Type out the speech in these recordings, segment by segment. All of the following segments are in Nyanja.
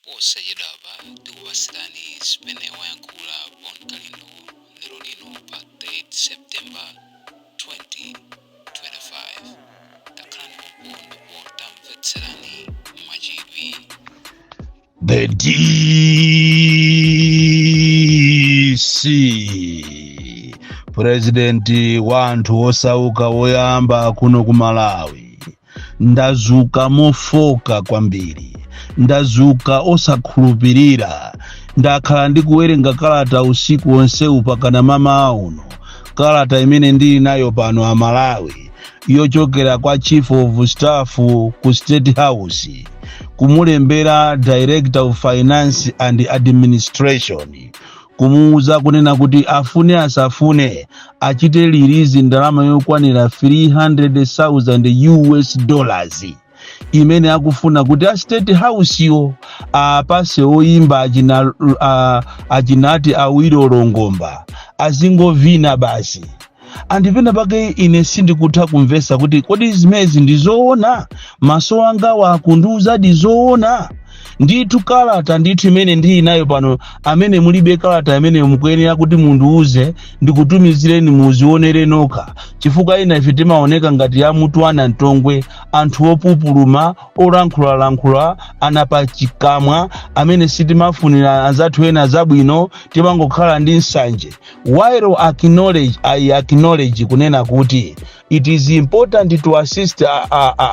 Posachedwapa tikupatsirani zimene wayankhula Bon Kalindo lero lino pa 3 September 2025. Takhalani pompo ndipo tamvetserani mwachidwi. The DC, President wa anthu osauka woyamba kuno ku Malawi. Ndazuka mofoka kwambiri, ndazuka osakhulupirira. Ndakhala ndikuwerenga kalata usiku wonsewu pakana mamawa uno, kalata imene ndili nayo pano, Amalawi, yochokera kwa Chief of Staff ku State House, kumulembera Director of Finance and Administration, kumuuza kunena kuti afune asafune achite release ndalama yokwanira 300,000 US dollars imene akufuna kuti a State House yo apase oyimba achina achinati Awilo Longomba azingovina basi. Andipena pake ine sindikutha kumvesa kuti kodi zimezi ndi zoona? Maso angawa akundiuzadi zoona? Ndithu kalata ndithu imene ndili nayo pano, amene mulibe kalata imene mukuyenera kuti mundiuze, ndikutumizireni muzionere nokha, chifukwa ina ife timaoneka ngati ya mutu ana mtongwe, anthu opupuluma, olankhulalankhula anapachikamwa, amene sitimafunira anzathu ena zabwino, timangokhala ndi nsanje. While I acknowledge kunena kuti it is important to assist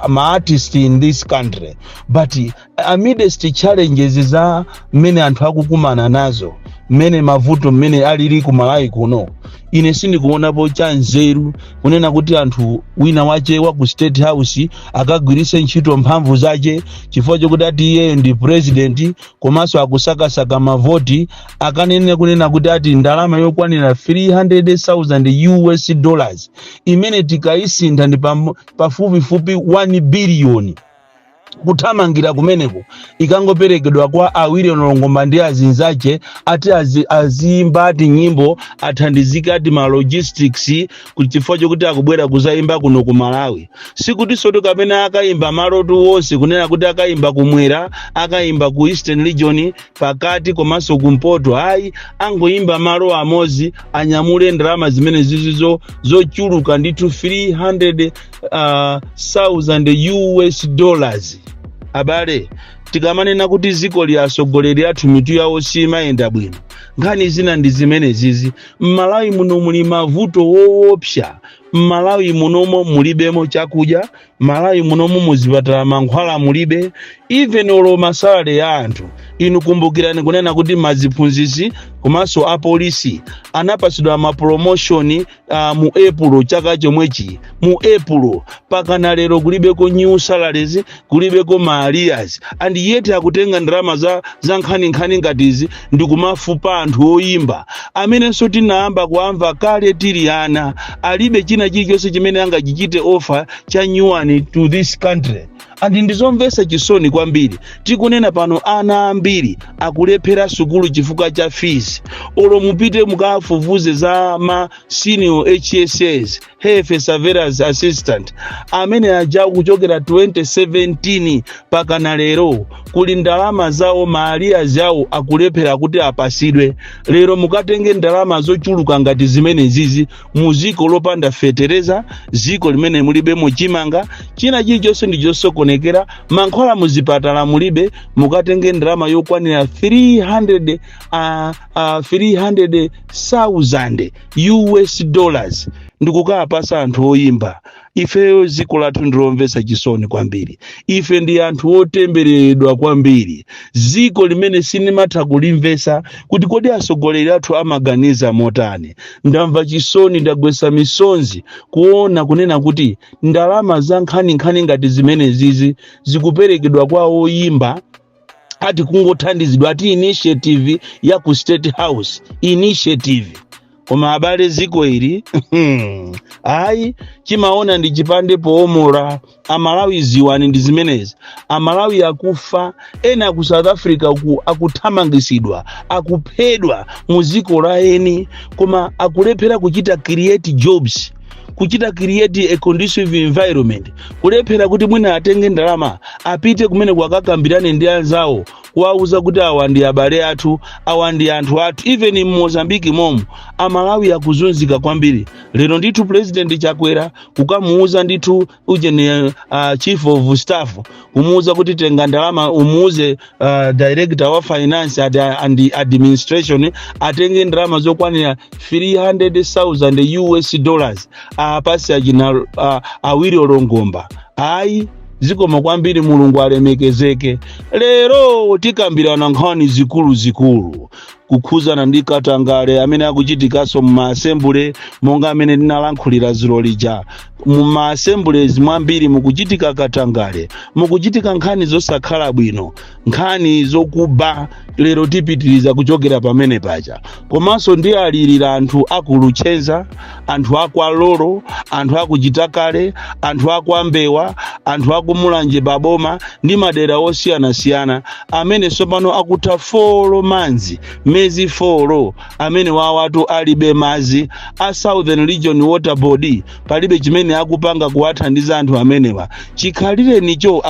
ma artists in this country, but amidst challenges za mmene anthu akukumana nazo, mmene mavuto mmene alili ku Malawi kuno, ine sindikuonapo cha nzeru kunena kuti anthu wina wache wa ku State House akagwiritse ntchito mphamvu zache chifukwa chokuti ati iyeyo ndi president komanso akusakasaka mavoti, akanene kunena kuti ati ndalama yokwanira 300,000 US dollars imene tikayisintha ndi pafupifupi 1 biliyoni kuthamangira kumeneko, ikangoperekedwa kwa Awilo Longomba ndi azinzache, ati aziyimba ati nyimbo, athandizike ati ma logistics chifukwa chokuti akubwera kuzayimba kuno ku Malawi. Sikuti soto kapena akayimba malotu wonse, kunena kuti akayimba kumwera, akayimba ku Eastern Region, pakati komanso kumpoto, ayi. Angoyimba malo amodzi, anyamule ndalama zimene zizizo zochuluka ndithu, 300,000 US dollars. Abale, tikamanena kuti ziko li atsogoleri athu mitu yawo simayenda bwino, nkhani zina ndi zimene zizi. M'Malawi muno muli mavuto woopsa. M'Malawi munomo mulibemo chakudya. Malawi munomo muzipatala mankhwala mulibe, even olo ma salary ya anthu. Inu kumbukirani kunena kuti maziphunzitsi komanso apolisi anapasidwa ma promotion mu April chaka chomwechi, mu April. Pakana lero kulibeko new salaries, kulibeko ma arrears, and yet akutenga ndalama za nkhaninkhani ngatizi ndikumafupa anthu oyimba amenenso tinayamba kuamva kale tili ana, alibe china chilichonse chimene angachichite offer cha nyuwani to this country. And ndizomvetsa chisoni kwambiri. Tikunena pano ana ambiri akulephera sukulu chifukwa cha fees. Olo mupite mukafufuze za ma senior HSAs, health surveillance assistant, amene aja kuchokera 2017 pakana lero kuli ndalama zawo, ma arrears awo akulephera kuti apasidwe. Lero mukatenge ndalama zochuluka ngati zimene zizi mu ziko lopanda fetereza, ziko limene mulibemo chimanga, china chilichonse ndi chosokonekera, mankhwala muzipatala mulibe, mukatenge ndalama yokwanira 300 300,000 US dollars ndikukapasa anthu oyimba. Ifeyo dziko lathu ndilomvetsa chisoni kwambiri. Ife ndi anthu otembereredwa kwambiri, dziko limene sinimatha kulimvetsa kuti kodi atsogoleri athu amaganiza motani. Ndamva chisoni, ndagwetsa misonzi kuona kunena kuti ndalama za nkhaninkhani ngati zimene zizi zikuperekedwa kwa oyimba, ati kungothandizidwa, ati initiative ya ku State House, initiative. Koma abale, ziko ili ayi, chimaona ndi chipande poomora. Amalawi, ziwani ndi zimenezi. Amalawi akufa, ena ku South Africa ku akuthamangisidwa, akuphedwa mu ziko la eni, koma akulephera kuchita create jobs, kuchita create a conducive environment, kulephera kuti mwina atenge ndalama apite kumene kwakakambirane ndi anzawo. Kuwauza kuti awa ndi abale athu, awa ndi anthu athu. Even m'Mozambiki momo Amalawi akuzunzika kwambiri. Lero ndithu President Chakwera kukamuuza ndithu ujeni, chief of staff, kumuuza kuti tenga ndalama, umuuze director wa finance and administration atenge ndalama zokwanira 300,000 US dollars apasi achina awiri olongomba. Ayi, zikoma kwambiri, Mulungu alemekezeke. Lero tikambirana nkhani zikulu zikulu kukhuzana ndi katangale amene akuchitikanso muma assembly, monga amene ndinalankhulira zulo lija. Muma assemblies mwambiri mukuchitika katangale, mukuchitika nkhani zosakhala bwino, nkhani zokuba. Lero tipitiriza kuchokera pamene paja. Komanso ndi alirira anthu akuluchenza, anthu akwalolo, anthu akuchitakale, anthu akwambewa, anthu akumulanje baboma ndi madera osiyanasiyana amene tsopano akutha 4 months, mezi 4 amene wawatu alibe mazi. A Southern Region Water Board palibe chimene akupanga kuwathandiza anthu amenewa. Chikhalirenicho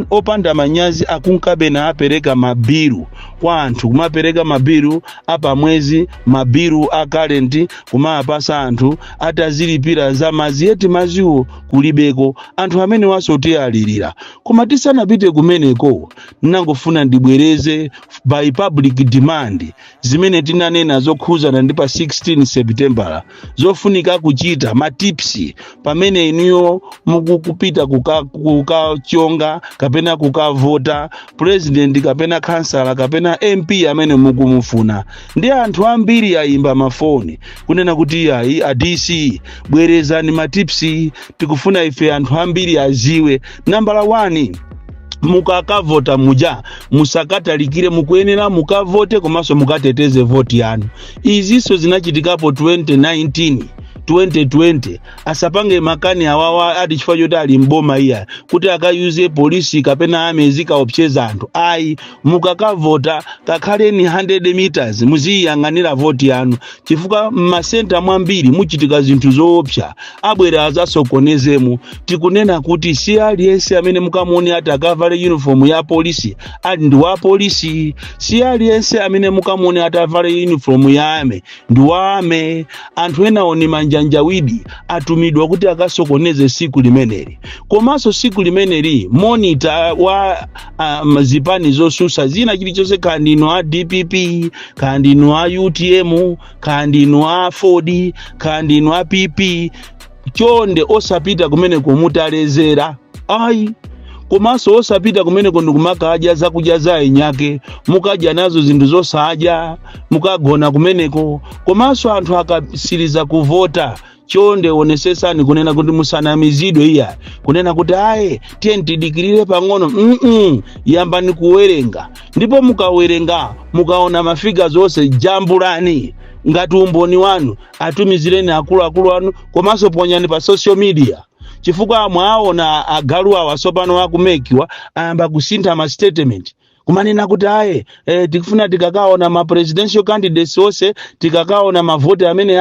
opanda manyazi akunkabena apereka mabilu kwa anthu, kumapereka mabilu apamwezi, mabilu a current, kumapasa anthu atazilipira za mazi, yeti maziwo kulibeko. Anthu amene waso tiyalirira. Koma tisanapite kumeneko, nangofuna ndibwereze by public demand zimene tinanena zokhuzana ndi pa 16 September, zofunika kuchita, ma tips pamene inuyo mukupita kukachonga kapena kukavota president kapena kansala kapena MP amene mukumufuna. Ndi anthu ambiri ayimba mafoni kunena kuti ayi, a DC, bwerezani ma tips, tikufuna ife anthu ambiri aziwe. Nambala 1, mukakavota muja musakatalikire. Mukuyenera mukavote komanso mukateteze voti yanu. Izinso zinachitikapo 2019, 2020. Asapange makani awawa ati chifukwa choti ali mboma iya kuti akayuze polisi kapena amezi kaopseza anthu, ayi. Mukakavota kakhaleni 100 meters, muziyang'anira voti yanu, chifukwa mmasenta mwambiri muchitika zinthu zoopsa, abwera azasokonezemo. Tikunena kuti si aliyense amene mukamuone ati akavale uniform ya polisi ali ndi wa polisi. Si aliyense amene mukamuone ati avale uniform ya army ndi wa army. Anthu enawo ni manjanjawidi, atumidwa kuti akasokoneze siku limeneli. Komanso siku limeneli monitor wa zipani zosusa zina chilichonse, kandi inu a DPP, kandi inu a UTM, kandi inu a Ford, kandi inu a PP, chonde osapita kumeneko mutalezera, ayi. Komanso osapita kumeneko ndikumakadya zakudya za enyake, mukadya nazo zinthu zosadya, mukagona kumeneko. Komanso anthu akasiriza kuvota, chonde onesesani kunena kuti musanamizidwe iya, kunena kuti aye, tiye tidikirire pang'ono. Yambani kuwerenga, ndipo mukawerenga, mukaona ma figures onse, jambulani ngati umboni wanu, atumizireni akuluakulu anu, komanso ponyani pa social media, chifukwa mwaona agalu awa tsopano akumekiwa ayamba kusintha ma statement, kumanena kuti aye, tikufuna tikakaona ma presidential candidates onse, tikakaona mavoti amene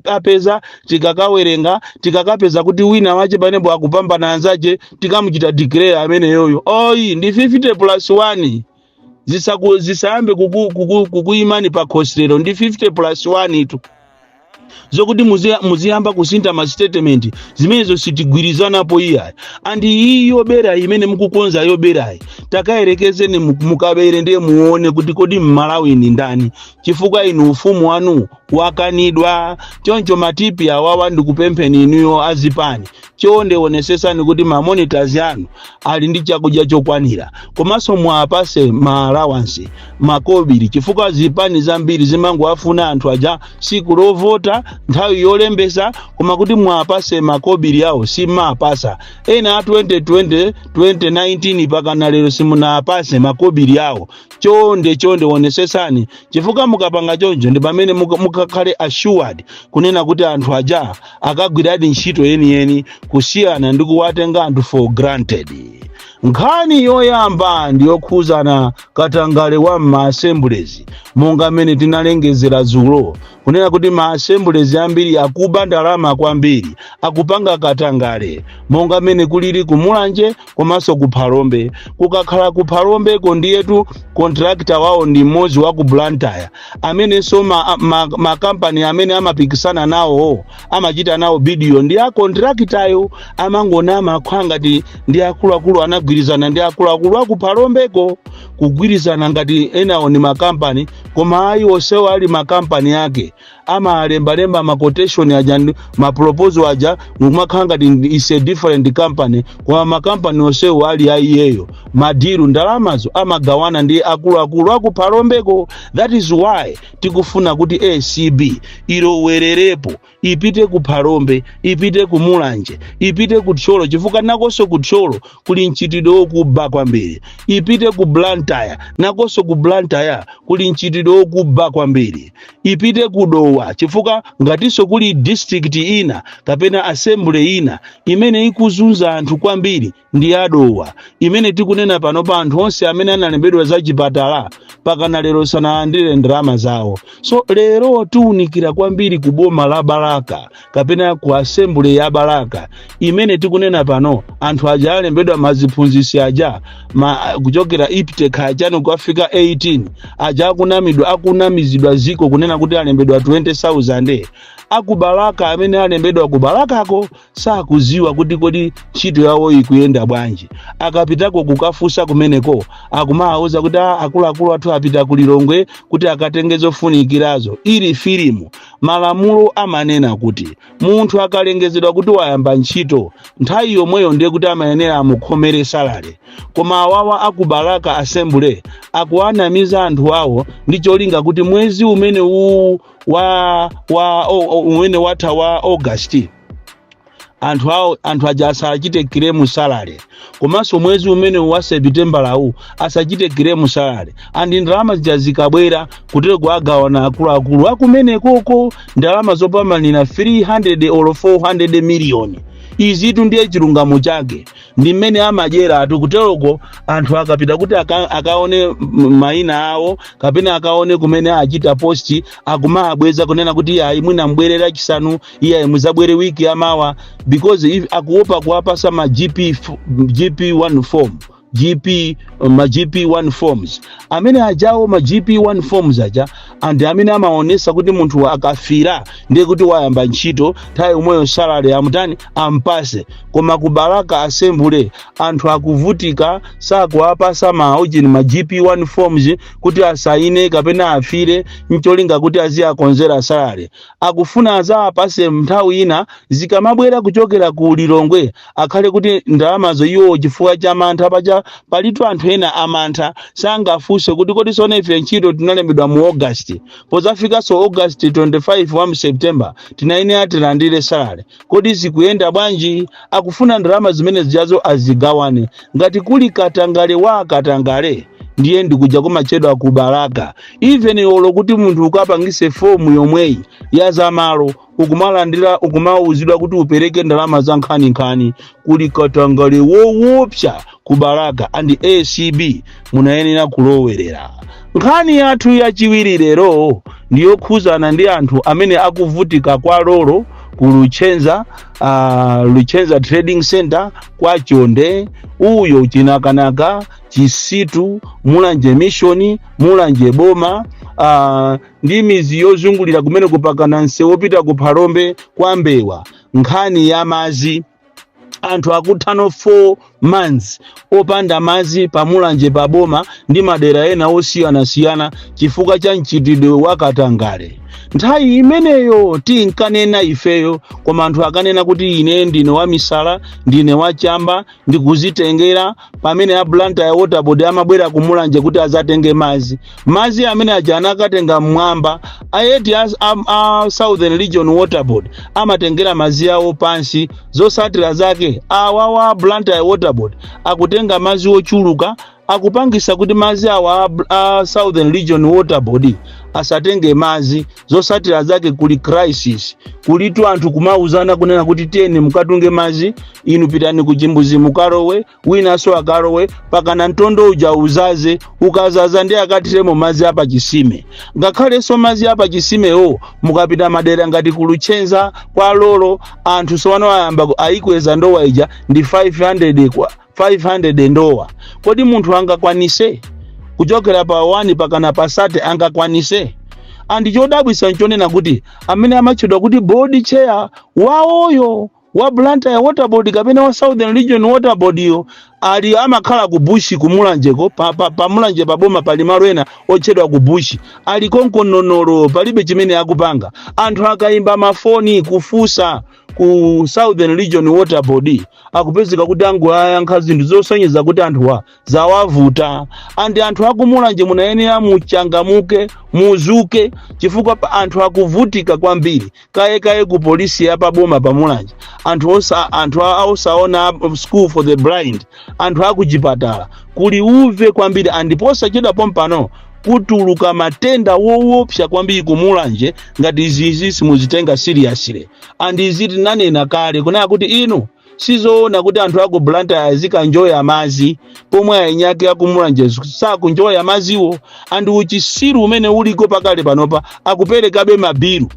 apeza, tikakawerenga, tikakapeza kuti wina wache panepo akupambana anzache, tikamuchita declare amene yoyo. Oyi, ndi 50 plus 1. Zisayambe kukuyimani pa khosi. Ndi 50 plus 1 itu. Zokuti muziyamba kusintha ma statement, zimenezo sitigwirizanapo iyayi. Andi iyi yoberayi imene mukukonza yoberayi, takayerekezeni mukabere, ndiye muone kuti kodi Mmalawi ni ndani, chifukwa inu ufumu wanu wakanidwa. Choncho ma tips awawa ndikupempheni inuyo azipani, chonde onesesani kuti ma monitors anu ali ndi chakudya chokwanira, komanso mwapase ma allowance, makobiri, chifukwa zipani zambiri zimangoafuna anthu aja siku lovota, nthawi yolembesa, koma kuti mwapase makobiri awo simapasa. Ena a 2020, 2019 pakana lero simunapase makobiri awo. Chonde chonde onesesani, chifukwa mukapanga choncho ndi pamene mukakhale assured kunena kuti anthu aja akagwiradi ntchito yeniyeni, kusiyana ndi kuwatenga anthu for granted. Nkhani yoyamba ndiyokhuzana katangale wa ma-assemblies, monga mmene tinalengezera dzulo kunena kuti ma-assemblies ambiri akuba ndalama kwambiri, akupanga katangale, monga mmene kulili ku Mulanje komanso ku Phalombe. Kukakhala ku Phalombeko, ndiyetu contractor wawo ndi mmodzi wa ku Blantyre, amenenso makampani amene amapikisana nawo, amachita nawo bid yo ndi a contractor yo, amangonama akhala ngati ndi akuluakulu, anagwirizana ndi akuluakulu aku Phalombeko, kugwirizana ngati enawo ni makampani, koma ayi, onsewo ali makampani ake. Amalembalemba ma quotation aja, ma proposal aja, mukumakhala ngati is a different company, koma makampani onsewo ali aiyeyo. Ma deal, ndalamazo amagawana ndi akuluakulu aku Phalombeko. That is why tikufuna kuti ACB ilowererepo, ipite ku Phalombe, ipite ku Mulanje, ipite ku Thyolo, chifukwa nakonso ku Thyolo kuli mchitidwe wokuba kwambiri. Ipite ku Blantyre, nakonso ku Blantyre kuli mchitidwe wokuba kwambiri. Ipite ku Dowa, chifukwa ngatinso kuli district ina kapena assembly ina imene ikuzunza anthu kwambiri ndi ya Dowa, imene tikunena pano pa anthu onse amene analembedwa za chipatala pakana lero sanalandire ndalama zawo. So lero tiwunikira kwambiri ku boma la Balaka kapena ku assembly ya Balaka, imene tikunena pano anthu aja alembedwa maziphunzisi aja kuchokera IPTE achano kukafika 18 aja akunamidwa, akunamizidwa ziko kunena kuti alembedwa 20,000. Akubalaka, amene alembedwa ku Balakako sakuziwa kuti kodi ntchito yawo ikuyenda bwanji. Akapitako kukafunsa kumeneko, akumawuza kuti, "Ah, akuluakulu athu apita ku Lilongwe kuti akatenge zofunikirazo." Ili filimu. Malamulo amanena kuti munthu akalengezedwa kuti wayamba ntchito, nthawi yomweyo ndiye kuti amayenera amukhomere salary. Koma awawa akubalaka assembly akuwanamiza anthu awo ndi cholinga kuti mwezi umene uwu wa umene watha wa August, anthu awo, anthu aja asachite claim salary, komanso mwezi umene wa Sepitembalawu asachite claim salary. Andi ndalama zija zikabwera kutero kuagawana akuluakulu akumenekoko, ndalama zopambanira 300 or 400 miliyoni. Izitu ndiye chilungamo chake, ndi mmene amadyera atu kuteroko. Anthu akapita kuti akaone mayina awo kapena akaone kumene achita post, akumabweza kunena kuti iyayi, mwina mbwerera chisanu, iyayi, muzabwere wiki yamawa, because if akuopa kuwapasa ma GP GP1 form, GP, ma GP1 forms amene ajawo. Ma GP1 forms aja and amene amaonesa kuti munthu akafira ndiye kuti wayamba ntchito, nthawi yomweyo salary amutani, ampase. Koma ku Balaka assembly anthu akuvutika, sakuwapasa ma ujini, ma GP1 forms kuti asaine kapena afire ncholinga kuti aziyakonzera salary. Akufuna azawapase nthawi ina zikamabwera kuchokera ku Lilongwe, akhale kuti ndalamazo iwo, chifukwa cha mantha pacha palitu anthu ena amantha, sangafunse kuti kodi sone ife ntchito tinalembedwa mu August, pozafikanso August 25 wa mu September tinayenera tilandire salary, kodi zikuyenda bwanji? Akufuna ndalama zimene zijazo azigawane. Ngati kuli katangale wa katangale, ndiye ndikuja kumachedwa ku Balaka. Even olo kuti munthu ukapangise fomu yomweyi ya zamalo, ukumalandira, ukumauzidwa kuti upereke ndalama za nkhaninkhani. Kuli katangale woopsa ku Balaka and ACB munayenera kulowerera. Nkhani yathu yachiwiri lero ndiyokhuzana ndi anthu amene akuvutika kwa Lolo ku Luchenza, Luchenza Trading Center, kwa Chonde uyo, Chinakanaka, Chisitu, Mulanje Mission, Mulanje Boma, ndi mizi yozungulira kumene kupakana msewu wopita ku Phalombe kwa Mbewa. Nkhani ya mazi, anthu akuthano 4 months opanda madzi pamulanje paboma ndi madera ena osiyanasiyana chifukwa cha mchitidwe wa katangale. Nthawi imeneyo tinkanena ifeyo, koma anthu akanena kuti ine ndine wamisala, ndine wachamba, ndikuzitengera. Pamene a Blantyre Water Board amabwera kumulanje kuti azatenge madzi, madzi amene aja anakatenga mmwamba. Ayeti a Southern Region Water Board amatengera madzi awo pansi. Zosatira zake, awawa Blantyre Water Board akutenga madzi ochuluka, akupangisa kuti madzi awa a Southern Region Water Board Asatenge madzi. Zosatira zake kuli crisis, kulitu anthu kumauzana kunena kuti tiyeni mukatunge madzi, inu pitani ku chimbuzi mukalowe, winanso akalowe, pakana mtondo uja uzaze. Ukazaza ndi akathiremo madzi apachisime. Ngakhalenso madzi apachisimewo, mukapita madera ngati ku Luchenza, kwa Lolo, anthu sowano ayamba ayikweza ndowa ija ndi 500 kwa 500 ndowa. Kodi munthu angakwanise kuchokera pa 1 pakana pa 30? Angakwanise? And chodabwisa nchonena kuti amene amatchedwa kuti board chair wawoyo wa Blantyre Water Board kapena wa Southern Region Water Board yo ali amakhala ku bush kumulanjeko. Pa Mulanje paboma pali malo ena otchedwa ku bush, ali konkononolo, palibe chimene akupanga. Anthu akayimba mafoni kufusa ku Southern Region Water Board, akupezeka kuti angoyankha zinthu zosonyeza kuti anthuwa zawavuta. And anthu akumulanje munayenera muchangamuke, muzuke, chifukwa anthu akuvutika kwambiri. Kayekaye ku polisi ya paboma pamulanje, anthu osa anthu osaona, school for the blind, anthu akuchipatala, kuli uve kwambiri. And posachedwa pompano kutuluka matenda woopsa kwambiri kumulanje ngati izizi simuzitenga seriously. And izi tinanena kale kunena kuti inu sizoona kuti anthu aku Blantyre azikanjoya madzi pomwe ayinyake akumulanje sakunjoya madziwo. And uchisiru umene uliko pakale panopa, akuperekabe mabilu.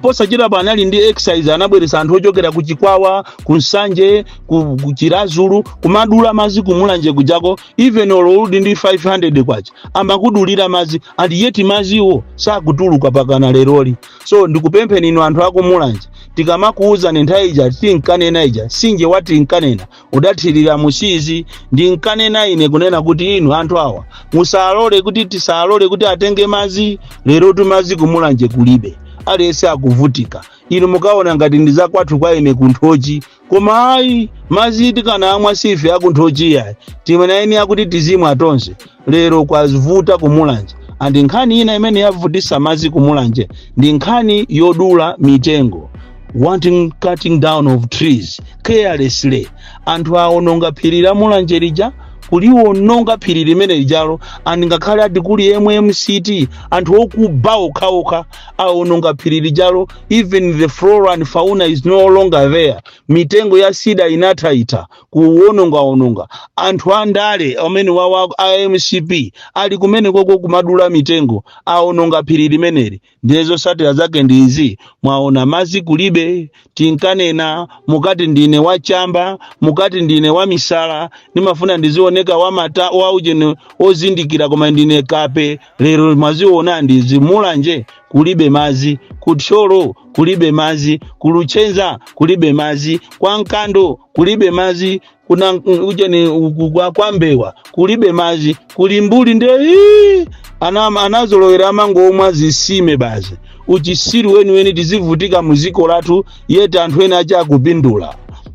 Posachedwa anali ndi exercise, anabweretsa anthu ochokera ku Chikwawa, ku Nsanje, ku Chirazulu, kumadula madzi kumulanje kujako. Even olo uli ndi 500 kwacha, amakudulira madzi, and yet madziwo sakutuluka pakana leroli. So ndikupempheni inu anthu akumulanje, tikamakuwuzani nthawi ija tinkanena ija, sinje wati nkanena udathirira musizi. Ndinkanena ine kunena kuti inu anthu awa musalole kuti, tisalole kuti atenge madzi. Lero tumadzi kumulanje kulibe, aliyense akuvutika. Inu mukaona ngati ndi zakwathu kwa ine kunthochi, koma ayi, madzi tikanamwa sife akunthochi yayi, timenaeni akuti tizimwa tonse. Lero kwavuta kumulanje. And nkhani ina imene yavutisa madzi kumulanje ndi nkhani yodula mitengo, wanting cutting down of trees carelessly. Anthu aononga phiri la Mulanje lija, kuliwononga phiri limene lijalo. And ngakhale ati kuli MMCT, anthu okuba okhaokha aononga phiri lijalo. Even the flora and fauna is no longer there. Mitengo ya cedar inathaitha kuwonongaononga. Anthu andale amene wawa a MCP ali kumene koko kumadula mitengo, aononga phiri limeneli. Ndiye zotsatira zake ndi izi mwaona, madzi kulibe. Tinkanena, mukati ndine wachamba, mukati ndine wa misala, ndimafuna ndizioneka wamata waujene ozindikira, koma ndine kape. Lero mwaziona ndizi, Mulanje kulibe madzi, kuthyolo kulibe madzi, kuluchenza kulibe madzi, kwa Nkando kulibe madzi, kuna ujeni kwa Mbewa kulibe madzi, kuli mbuli nde ii, anazolowera amangomwa zisime basi. Uchisiru weniweni, tizivutika muziko lathu yet anthu ena achi akupindula.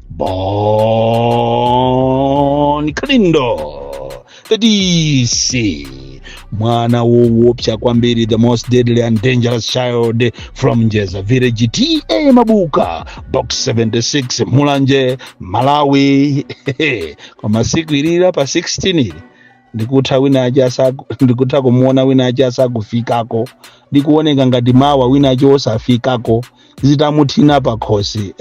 Bon Kalindo, the DC, mwana woopsa kwambiri, the most deadly and dangerous child from Njeza Village, TA Mabuka, Box 76, Mulanje, Malawi. Koma siku ilira pa 16 ili ndikutha wina achi ndikutha kumuona wina achi asakufikako, ndikuoneka ngati mawa wina achi osafikako, zitamuthina pakhosi,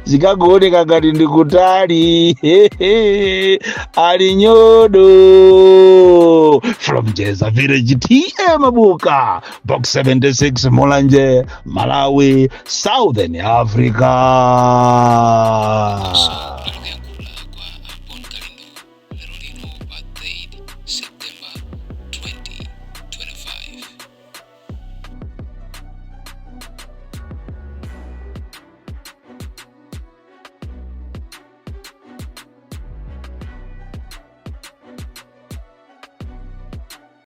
zikakuoneka ngati ndikutali ali nyodo. From Jeza Village, TA Mabuka, Box 76, Mulanje, Malawi, Southern Africa. So